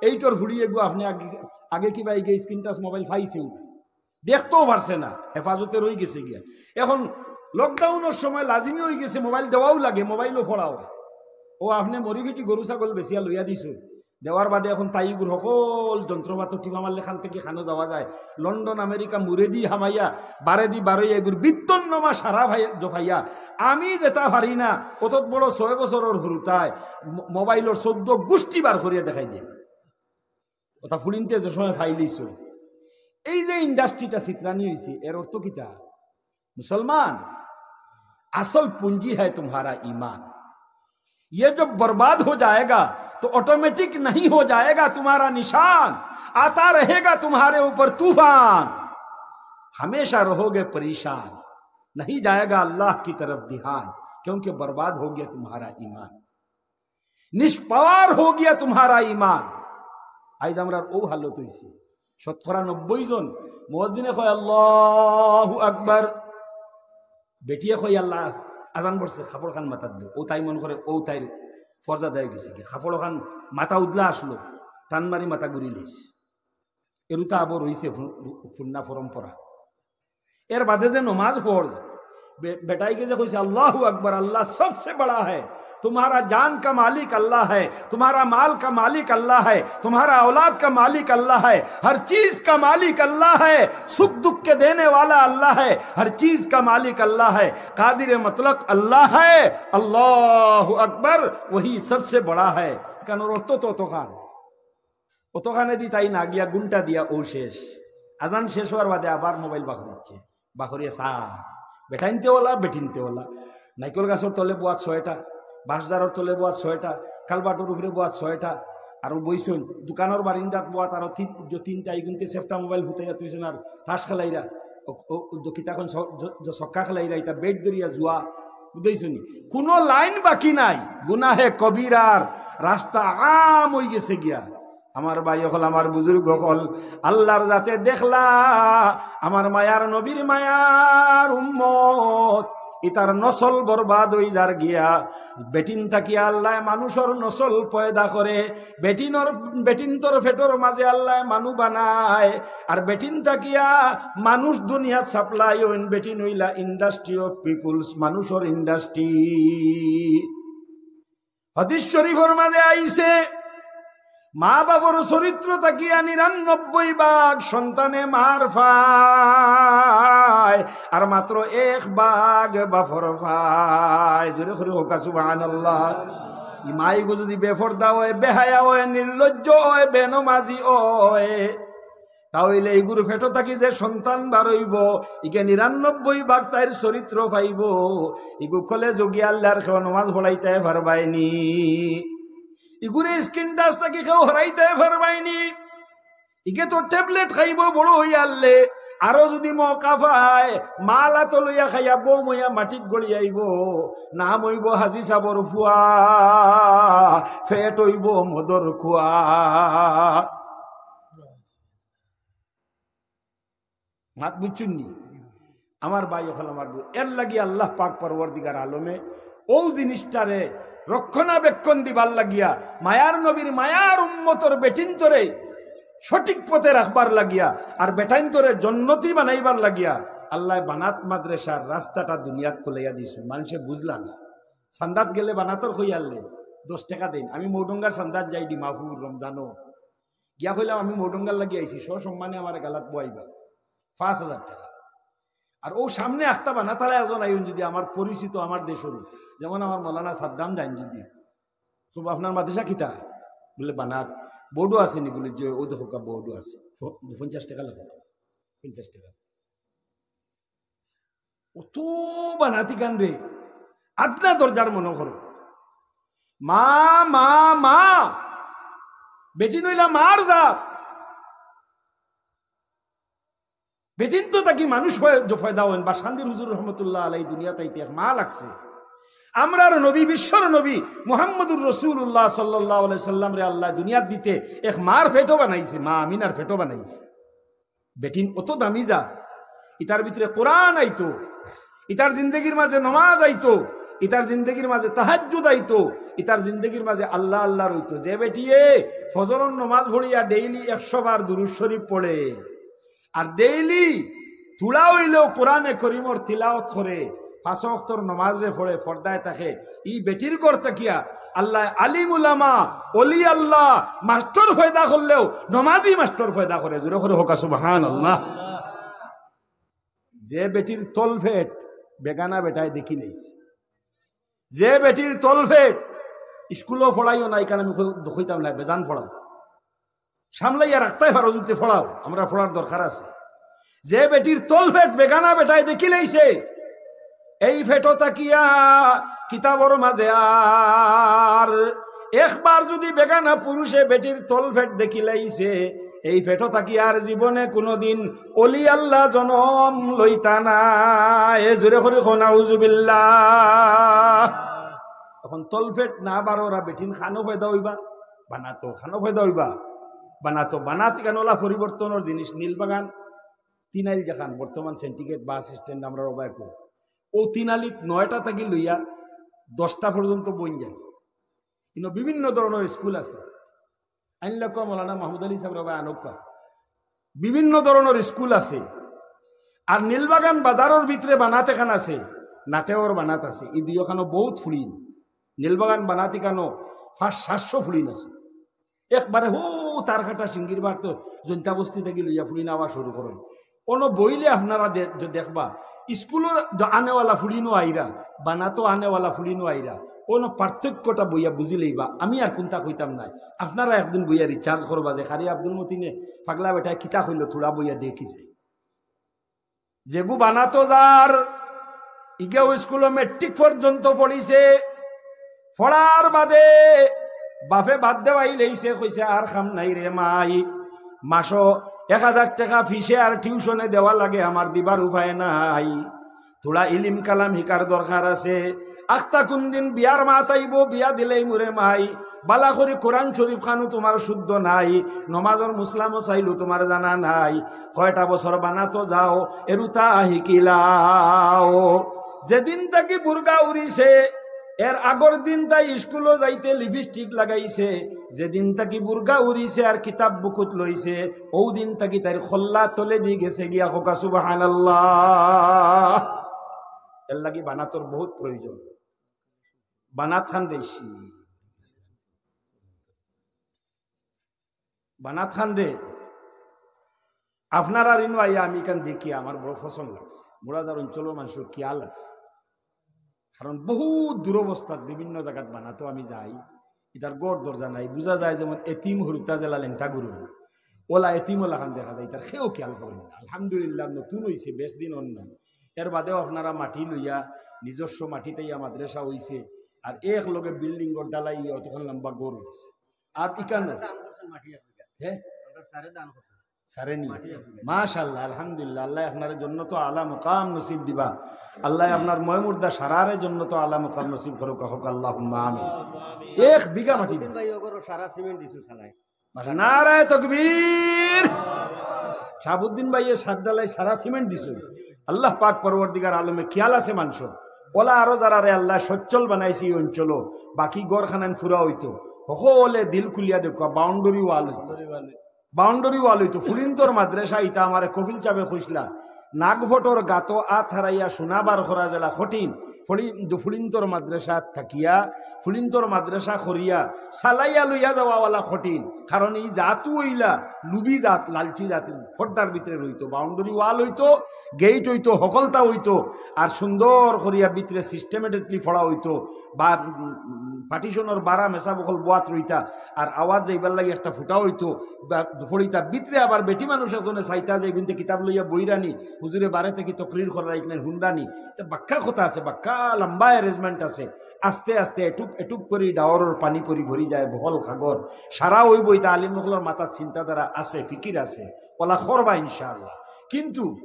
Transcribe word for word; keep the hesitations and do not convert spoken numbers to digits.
এইটর ফুড়ি এগু আপনে আগে, আগে কিবা ইগে স্ক্রিন টাচ মোবাইল পাইছে, দেখতেও পারছে না, হেফাজতে রই গেছে গিয়া। এখন লকডাউনর সময় লাজিমি অই গেছে, মোবাইল দেওয়াও লাগে, মোবাইলও ফড়া অয়। ও আপনে মরি ফিটি গরু ছাগল বেচিয়া লইয়া দিছে, দেওয়ার বাদে এখন তাই ইগুর হকল যন্ত্রপাতি টিপা মারলে খান থাকি খানো যাওয়া যায়। লন্ডন, আমেরিকা মুরেদি হামাইয়া, বারেদি বারইয়া এগুর বিত্তন নমা সারা ভাই জফাইয়া। আমি যেটা পারি না, অত বড় ছয় বছরর হুরুতায় ম-, মোবাইলর চৌদ্দ গুষ্টি বার করিয়া দেখাই দেন। ওটা ফুড়িন্তে যে সময় ফাইলিছো, এই যে ইন্ডাস্ট্রিটা চিত্রানি হইছে, এর অর্থ কিতা? মুসলমান, असल पूंजी है तुम्हारा ईमान। ये जब बर्बाद हो जाएगा तो ऑटोमेटिक नहीं हो जाएगा तुम्हारा निशान, आता रहेगा तुम्हारे ऊपर तूफान। हमेशा रहोगे परेशान, नहीं जाएगा अल्लाह की तरफ ध्यान, क्योंकि बर्बाद हो गया तुम्हारा ईमान। নিষ্পাওয়ার হো গিয়া তুমহারা ইমান। আইজ আমরার ও হালত হইছে, শতকরা নব্বই জন মুয়াজ্জিনে কয়, "আল্লাহু আকবার।" বেটিয়ে কয়, "আল্লাহ, আজান পড়ছে, কাপড় খান মাথাত দে।" ও তাই মনে করে, ও তাইর ফরজা দেয় গেছে কি, কাপড় খান মাথা উদলা আসলো, টান মারি মাথা ঘুরি লিছে। এরুতা আবার হইছে ফু-, ফুন্না পরম্পরা। এর বাদে যে নমাজ ফরজ, বে-, বেটাইকে যে কইছে, "আল্লাহু আকবার, আল্লাহ সবসে বড়া হ্যায়, তুমহারা জান কা মালিক আল্লাহ হ্যায়, তুমহারা মাল কা মালিক আল্লাহ হ্যায়, তুমহারা ঔলাদ কা মালিক আল্লাহ হ্যায়, হর চিজ কা মালিক আল্লাহ হ্যায়, সুখ দুঃখ কে দেনে ওয়ালা আল্লাহ হ্যায়, হর চিজ কা মালিক আল্লাহ হ্যায়, কাদিরে মুতলক আল্লাহ হ্যায়, আল্লাহু আকবার, ওহি সবসে বড়া হ্যায়।" কেন অর্থ তো অতখান। অতখানেদি তাই না গিয়া ঘন্টা দিয়া ও শেষ। আজান শেষ হওয়ার বাদে আবার মোবাইল বাকরিচ্ছে। বাকরিয়া সার। বেটাইনতে ওলা, বেটিনতে ওলা। নাইকল গাছর তলে বওয়াত ছয়টা, বাঁশঝাড়র তলে বওয়াত ছয়টা, কালবাটর উপরে বওয়াত ছয়টা। আর ও বইছইন, দোকানর বারিন্দাত বওয়াত আরো তিন, যে তিনটা ইগুনতে সেফটা মোবাইল ফুতাইয়া তুইছইন আর তাস খেলাইরা। ও, ও, ও, কিতা কইন ছ-, য-, য-, ছক্কা খেলাইরা, ইতা ব্যাট ধরিয়া জুয়া। বুঝাইছনি? কোনো লাইন বাকি নাই। গুনাহে কবিরার রাস্তা আম হই গেছে গিয়া। আমার ভাই অকল, আমার বুজুর্গ অকল, আল্লাহর জাতে দেখলা, আমার মায়ার নবীর মায়ার উম্মত, ইতার নসল বরবাদ হই যার গিয়া। বেটিন থাকিয়া আল্লাহ মানুষর নসল পয়দা করে, বেটিনর, বেটিন্তর ফেটর মাঝে আল্লাহ মানু বানায়, আর বেটিন থাকিয়া মানুষ দুনিয়া সাপ্লাই হইন। বেটিন হইলা industry of peoples, মানুষর ইন্ডাস্ট্রি। হাদিস শরীফর মাঝে আইছে, মা বাবার চরিত্র থাকিয়া নিরানব্বই ভাগ সন্তানে মার পায়, আর মাত্র এক ভাগ বাফর পায়। জোরে করি কউক্কা সুবহানাল্লাহ। ই মাইগু যদি বেফর্দা হয়, বেহায়া হয়, নির্লজ্জ হয়, বেনমাজি হয়, তা অইলে ইগুর ফেটো থাকি যে সন্তান বার অইবো, ইগে নিরানব্বই ভাগ তাইর চরিত্র পাইবো। ইগু কলেজো গিয়া আল্লাহর কেউ নমাজ পড়াইতে পারবায়নি, ইগুরে স্ক্রিন টাচ থাকি কেউ হরাইতে পারবায়নি। ইগে তো ট্যাবলেট খাইবো বড় হইয়া আল্লে, আরো যদি মৌকা পায়, মালা তো লইয়া খাইয়া বউ মইয়া মাটিত গড়ি আইবো, নাম অইবো হাজি সাবর ফুয়া, ফেট অইবো মদর খুয়া। মাত বুঝছইন নি? আমার ভাই অকল, আমার বউ, এর লাগি আল্লাহ পাক পরওয়ারদিগার আলমে ও জিনিসটারে রক্ষণাবেক্ষণ দিবার লাগিয়া, মায়ার নবীর মায়ার উম্মতর বেটিন্তরে সঠিক পথে রাখবার লাগিয়া, আর বেটাইন্তরে জন্নতি বানাইবার লাগিয়া আল্লাহ বানাত মাদ্রাসার রাস্তাটা দুনিয়াত খুলাইয়া দিছইন। মানষে বুঝলা না, চান্দাত গেলে বানাতর কই আল্লে দশ টেকা দেইন। আমি মৌডঙ্গার চান্দাত যাই ডিমাপুর রমজানো, গিয়া কইলাম, "আমি মৌডঙ্গার লাগি আইছি, সসম্মানে আমার গালাত বওয়াইবা, পাঁচ হাজার টেকা।" আর ও সামনে আখতা বানাতালা একজন আইন যদি আমার পরিচিত, আমার দেশর, যেমন আমার মৌলানা সাদ্দাম যাইন যদি, "খুব আপনার মাদ্রাসা কিতা?" বলে, "বানাত।" "বোর্ডও আছে নি?" বলে, "যে ও দেখো কা বোর্ডও আছে।" প-, পঞ্চাশ টেকা লেখো কা, পঞ্চাশ টেকা। অত বানাতি কান রে, আদনা দরজার মনে করো। মা, মা, মা, বেটিন অইলা মার জাত। বেটিন তো থাকি মানুষ পয়-, যে পয়দা হইন, বাসকান্দির হুজুর রহমতুল্লাহ আলাই দুনিয়াত আইতে এক মা লাগছে। আমরার নবী, বিশ্বর নবী মুহাম্মদুর রাসূলুল্লাহ সাল্লাল্লাহু আলাইহি সাল্লামরে আল্লাহ দুনিয়াত দিতে এক মার ফেটো বানাইছে, মা আমিনার ফেটো বানাইছে। বেটিন অত দামি জাত, ইতার ভিতরে কোরআন আইতো, ইতার জিন্দেগির মাঝে নমাজ আইতো, ইতার জিন্দেগির মাঝে তাহাজ্জুদ আইতো, ইতার জিন্দেগির মাঝে আল্লাহ আল্লাহ রইতো। যে বেটিয়ে ফজরর নমাজ পড়িয়া ডেইলি একশো বার দুরূদ শরীফ পড়ে, আর ডেইলি থুড়া অইলেও কোরআনে করিমর তিলাওয়াত করে, পাঁচ ওয়াক্তর নমাজরে পড়ে, পর্দায় থাকে, ই বেটির ঘর থাকিয়া আল্লায় আলিম উলামা, অলি আল্লাহ, মাস্টর পয়দা করলেও নমাজি মাস্টর পয়দা করে। জোরে করি কউক্কা সুবহানাল্লাহ। যে বেটির তলফেট বেগানা বেটায় দেখিলাইছে, যে বেটির তলফেট, স্কুলো পড়াইও না, ইখান আমি কই-, কইতাম না, বেজান পড়াও, সামলাইয়া রাখতায় পারো যদি পড়াও, আমরা পড়ার দরকার আছে। যে বেটির তলফেট বেগানা বেটায় দেখিলাইছে, এই ফেটো থাকিয়া কিতাবর মাঝে আর একবার যদি বেগানা পুরুষে বেটির তলফেট দেখিলাইছে, এই ফেটো থাকিয়া আর জীবনে কুনুদিন অলি আল্লাহ জনম লইতা না। এ জোরে করি কও নাউজুবিল্লাহ। অখন তলফেট না বারোরা বেটিন খানো পয়দা অইবা, বানাতো খানো পয়দা অইবা, বানাতো বানাত ইখান অলা পরিবর্তনর জিনিস। নীলবাগান তিন আইল যেখান বর্তমান সেন্টিগ্রেড বাস স্ট্যান্ড আমরা অবায় কই, অউ তিন আইলিত নয়টা থাকি লইয়া দশটা পর্যন্ত বইন জানে। ইনো বিভিন্ন ধরনর স্কুল আছে। আইনলা কওয়া মৌলানা মাহমুদ আলী সাহেব রবায় আনউক্কা। বিভিন্ন ধরনর স্কুল আছে। আর নীলবাগান বাজারর ভিতরে বানাত এখান আছে, নাটেওর বানাত আছে, ই দুইওখানো বউত ফুড়িন। নীলবাগান বানাত ইখানো পাঁচ সাতশো ফুড়িন আছে। একবারে হো তার কাটা সিঙ্গির বার তো জৈন্তা বস্তি থাকি লইয়া ফুড়িন আওয়া শুরু করইন। অনো বইলে আপনারা দে-, দে-, দেখবা, স্কুলো দ-, আনেওয়ালা ফুড়িনও আইরা, বানাতো আনেওয়ালা ফুড়িনও আইরা। অনো পার্থক্যটা বইয়া বুঝিলাইবা। আমি আর কুনতা কইতাম নায়, আপনারা একদিন বইয়া রিসার্চ করবা যে কারি আব্দুল মতিনে পাগলা বেটায় কিতা কইলো, থুড়া বইয়া দেখিছে। যেগু বানাতো যার, ইগেও স্কুলো মেট্রিক পর্যন্ত পড়িছে, পড়ার বাদে বাফে বাদ দেওয়াইলাইছে, কইছে, "আর কাম নাই রে মাই, মাসো এক হাজার টেকা ফিসে আর টিউশনে দেওয়া লাগে, আমার দিবার উপায় নাই। থুড়া ইলিম কালাম হিকার দরকার আছে। আখতা কুনদিন বিয়ার মাত আইবো, বিয়া দিলাইমু রে মাই, বালা করি কোরআন শরীফ খানও তুমার শুদ্ধ নাই, নমাজর মুসলামও চাইলু তুমার জানা নাই। কয়টা বছর বানাতো যাও, এরুতা হিকিলাও।" যেদিন থাকি বুর্গা উড়িছে, এর আগর দিন তাই স্কুলো যাইতে লিপস্টিক লাগাইছে। যেদিন থাকি বুর্গা উড়িছে আর কিতাব বুকুত লইছে, অউ দিন থাকি তাইর খল্লা তলেদি গেছে গিয়া। কউক্কা সুবহানাল্লাহ। এর লাগি বানাতর বউত প্রয়োজন। বানাত খান দেশি, বানাত খান রে, আপনারার ইনো আইয়া আমি ইখান দেখি আমার বড় পছন্দ লাগছে। মুরাজার অঞ্চলর মানষর খিয়াল আছে, কারণ বউত দুরবস্থাত বিভিন্ন জাগাত বানাতো আমি যাই, ইতার ঘর দরজা নাই, বুঝা যায় যেমন এতিম হুরুতা জেলা লেংটা গুরু, অলা এতিম অলাখান দেখা যায়, ইতার কেউ খিয়াল করইন না। আলহামদুলিল্লাহ, নতুন অইছে, বেশ দিন অর না। এর বাদেও আপনারা মাটি লইয়া, নিজস্ব মাটিত আইয়া মাদ্রাসা অইছে, আর এক লগে বিল্ডিংর ঢালাই অতখান লম্বা ঘর অইছে। আর ইখান আমরা দান করছেন মাটি আপনারা। হ্যাঁ? আমরা সারে দান করছেন। সারে নি? মাটি আপনারা। মাশাআল্লাহ, আলহামদুলিল্লাহ। আল্লায় আপনারে জন্নতো আলা মুকাম নসিব দিবা। আল্লায় আপনার ময়মুর্দা সারারে জন্নতো আলা মুকাম নসিব করউক্কা, কউক্কা আল্লাহুম্মা আমিন। এক বিঘা মাটি। শাহাবুদ্দিন ভাই ওগরও সারা সিমেন্ট দিছু সারায়। নারায়ে তাকবীর। শাহাবুদ্দিন ভাইয়ে সাত ঢালাই সারা সিমেন্ট দিছইন। আল্লাহ পাক পরওয়ারদিগার আলমে খিয়াল আছে মানষর। অলা আরো যারারে আল্লায় সচ্ছল বানাইছে ই অঞ্চলো, বাকি ঘরখানাইন ফুরা অইতো। হকলে দিল খুলিয়া দেখউক্কা, বাউন্ডারি ওয়াল অইতো। বাউন্ডারি ওয়াল অইতো। ফুড়িন্তর মাদ্রাসা, ইতা আমারে কফিল সাবে কইছলা। নাগফটর গাতো আত হারাইয়া সোনা বার করা যেলা কঠিন। ফুড়ি-, ফুড়িন্তর মাদ্রাসা থাকিয়া, ফুড়িন্তর মাদ্রাসা করিয়া, চালাইয়া লইয়া যাওয়া ওয়ালা কঠিন। কারণ ই জাতউ অইলা লুবি জাত, লালচি জাত, পর্দার ভিতরে রইতো, বাউন্ডারি ওয়াল অইতো, গেইট অইতো, হকলতা অইতো, আর সুন্দর করিয়া ভিতরে সিস্টেমেটিকলি পড়া অইতো, বা, উম, উম, পার্টিশনর বারা মেসাব অকল বওয়াত রইতা, আর আওয়াজ যাইবার লাগি একটা ফুটা অইতো, বা, পড়িতা। ভিতরে আবার বেটি মানুষ একজনে চাইতা যে এগুনতে কিতাব লইয়া বইরানি, হুজুরে বারে থাকি তকরির কররা ইখান হুনরানি। তে বাক্কা কথা আছে, বাক্কা লম্বা অ্যারেঞ্জমেন্ট আছে। আস্তে আস্তে এটুপ এটুপ করি ডাওরর পানি পরি ভরি যায় বহল খাগর। সারা অইবো, ইতা আলিম অকলর মাথাত চিন্তাধারা আছে, ফিকির আছে, অলা করবা ইনশাআল্লাহ। কিন্তু